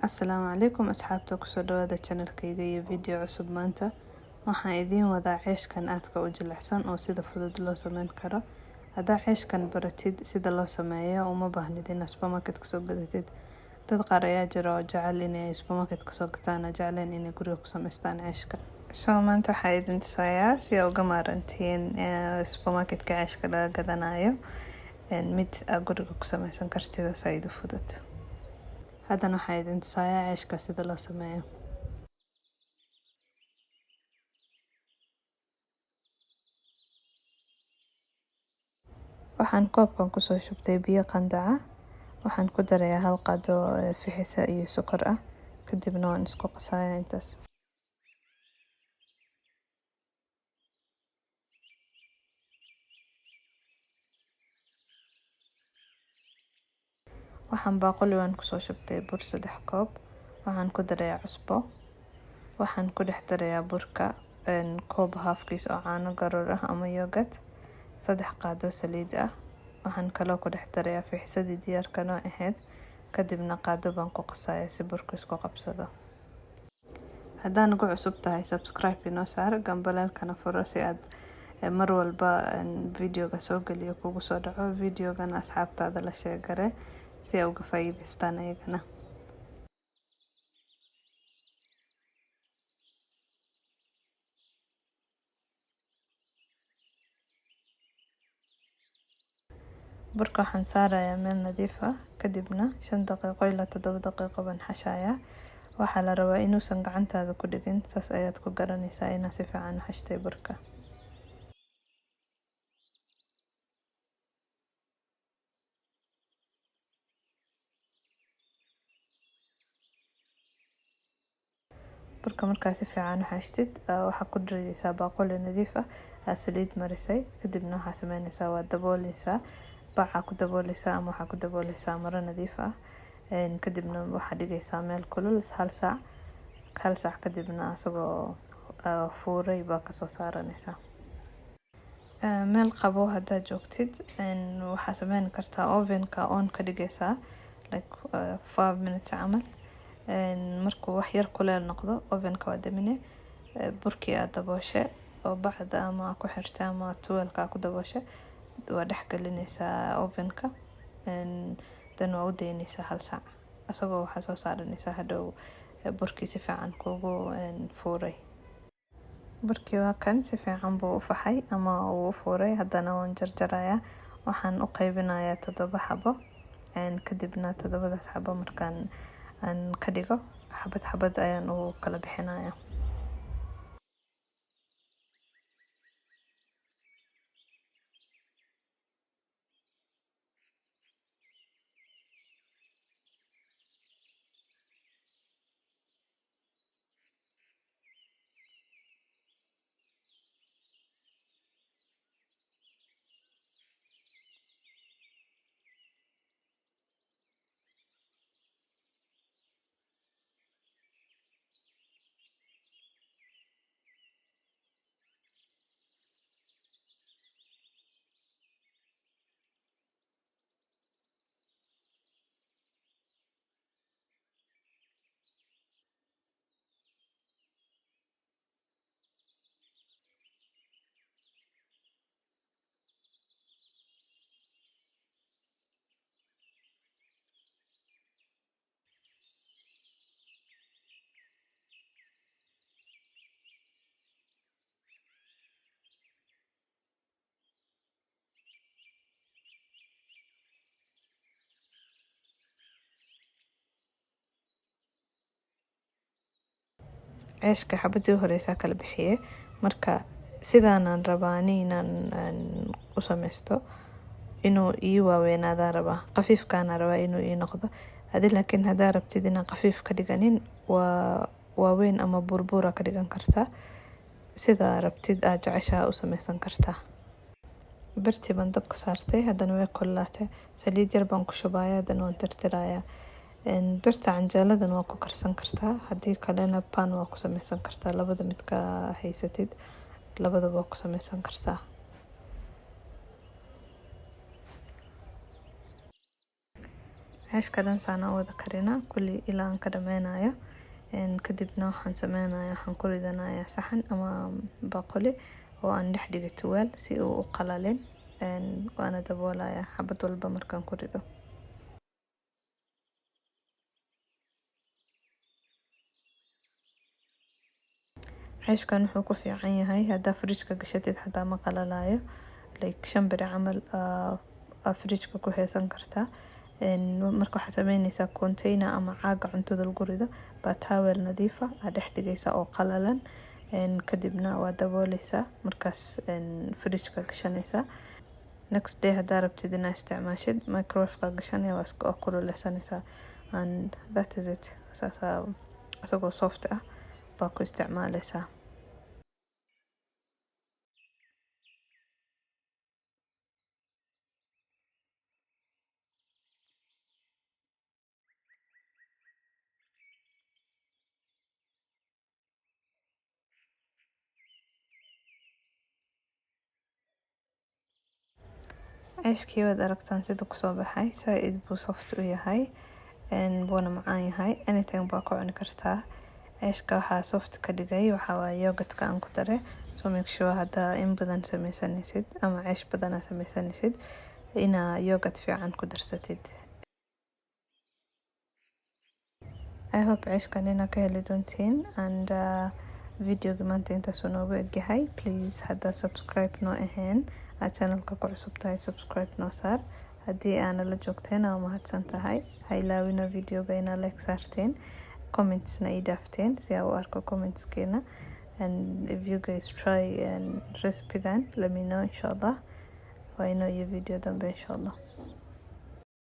Asalaamu calaykum asxaabta, kusoo dhawaada channelkayga iyo video cusub. Maanta waxaan idiin wadaa ceeshkan aadka u jilicsan oo sida fudud loo sameyn karo. Haddaa ceeshkan baratid sida loo sameeyo, uma baahnid inaad supermarket kasoo gadatid. Dad qaar ayaa jira oo jecel inay supermarket kasoo gataan, jecleen inay guriga ku sameystaan ceeshka. So maanta waxaa idin tusayaa si aa uga maarantiin supermarketka ceeshka laga gadanayo, mid aa guriga ku sameysan kartid oo saaid u fudud. Haddana waxaa idin tusayaa ceeshka sida loo sameeyo. Waxaan koobkan kusoo shubtay biyo qandaca. Waxaan ku darayaa hal qaado fixisa iyo sokor ah, kadibna waan isku qasayaa intaas. Waxaan baaquli waan kusoo shubtay bur 3 koob. Waxaan ku darayaa cusbo. Waxaan ku dhex darayaa burka koob haafkiis oo caano garoor ah ama yogurt, 3 qaado saliid ah. Waxaan kaloo ku dhex darayaa fixisadii diyaarka noo ahayd, kadibna qaado baan ku qasayaa si burku isku qabsado. Haddaa nagu cusub tahay, subscribe inoo saar, gambaleelkana furo si aad mar walba videoga soo geliyo kugu soo dhaco. Videogana asxaabtaada la sheegare si ay uga faa'iidaystaan ayagana. Burka waxaan saarayaa meel nadiif ah, kadibna 5 daqiiqo ilaa 7 daqiiqo baan xashayaa. Waxaa la rabaa inuusan gacantaada ku dhigin, saas ayaad ku garanaysaa inaad si fiican u xashtay burka. Burka markaa si fiican u xashtid, waxaa ku ridaysaa baaquli nadiif ah aa saliid marisay, kadibna waxaa sameynaysaa waa dabooleysaa, bacaa ku dabooleysaa ama waxaa ku dabooleysaa maro nadiif ah, kadibna waxaa dhigaysaa meel kulul hal saac. Hal saac kadibna asagoo fuuray baa kasoo saaranaysaa. Meel qabow haddaad joogtid, waxaa sameyn kartaa ovenka on ka dhigaysaa like 5 minutes camal. Markuu wax yar kuleel noqdo, ovenka waa damine. Burkii aad dabooshe oo bacda ama ku xirtay ama tuweelka ku dabooshe waa dhex gelinaysaa ovenka, then waa u daynaysaa hal saac. Asagoo waxaa soo saaranaysaa hadhow burkii si fiican kugu fuuray. Burkii waa kan, si fiican buu u faxay ama uu u fuuray. Haddana waan jarjarayaa. Waxaan u qaybinayaa 7 xabo, kadibna 7daas xabo markaan aan ka dhigo, xabad xabad ayaan u kala bixinayaa. Ceeshka xabadii horeysaa kala bixiyay. Marka sidaanaan rabaa ani inaan u sameysto, inuu ii waaweynaadaan rabaa, khafiifkaana rabaa inuu ii noqdo adi. Laakiin haddaa rabtid inaan khafiif ka dhiganin, waa waaweyn ama buurbuura ka dhigan kartaa. Sidaa rabtid aad jeceshaha u sameysan kartaa. Birtii baan dabka saartay, haddana way kululaatay. Saliid yar baan ku shubaya, haddana waan tirtirayaa. Birta canjeeladan waa ku karsan kartaa, haddii kalena pan waa ku sameysan kartaa. Labada midka haysatid, labadaba waa ku sameysan kartaa. Ceeshka dhan saan u wada karinaa kulli ilaa aan ka dhameynayo. Kadibna waxaan sameynaya, waxaan ku ridanayaa saxan ama baaquli oo aan dhex dhigay tuwaal si uu u qalalin. Waana daboolaya xabad walba markaan ku rido. Ceeshkan wuxuu ku fiican yahay haddaa fridge-ka gashatid xataa ma qalalayo, like 5 beri camal aa fridge-ka ku haysan kartaa. Marka waxaad sameyneysaa, container ama caaga cuntada lagu rido baa towel nadiif ah aa dhex dhigaysaa oo qalalan. Kadibna waa dabooleysaa, markaas fridge-ka gashanaysaa. Next day haddaa rabtid inaa isticmaashid, microwave-ka gashanaya, waa iska kululeysanaysaa and that is it. Saasaa isagoo soft ah baa ku isticmaaleysaa. Ceeshkii waad aragtaan sida kusoo baxay. Saa-id buu soft u yahay, wuuna macaan yahay. Anything baa ku cuni kartaa. Ceeshka waxaa soft ka dhigay waxaa waaye yogurtka aan ku daray. So make sure haddaa in badan sameysanaysid ama ceesh badan aa sameysanaysid inaa yogurt fiican ku darsatid. I hope ceeshkan inaa ka heli doontiin and videoga maanta intaasuu noogu egyahay. Please, haddaa subscribe noo ahayn, aad channelka ku cusub tahay, subscribe noo saar. Haddii aana la joogteen, waa mahadsan tahay. Ha ilaawina videoga inaa like saarteen, commentsna ii dhaafteen si aan u arko commentskeena. And if you guys try recipe-gan, let me know, insha Allah. Waa inoo iyo video dambe, insha Allah.